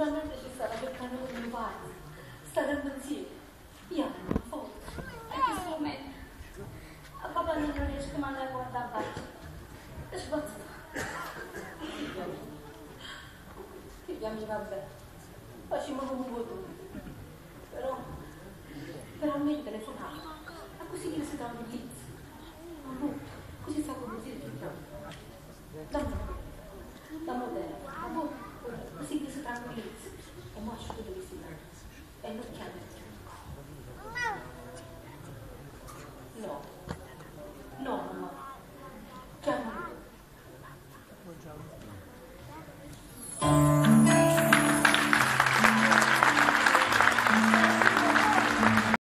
Sicuramente ci sarà perché noi non parla. Staremmo insieme. Iamme, forza. E chisto mumento. A papà nun 'o riesco manco a guardà 'nfaccia. Che ce pozzo fa? Figlia mia. Figlia mia, vabbè. Facimmo comme vuò tu. Però, però meglio telefonà. Accussì chillo si tranquillizza. Così sta con così cchiù Damme, damme 'o telefono. Così che si tranquillizza. E mo asciuto che si E non chiama.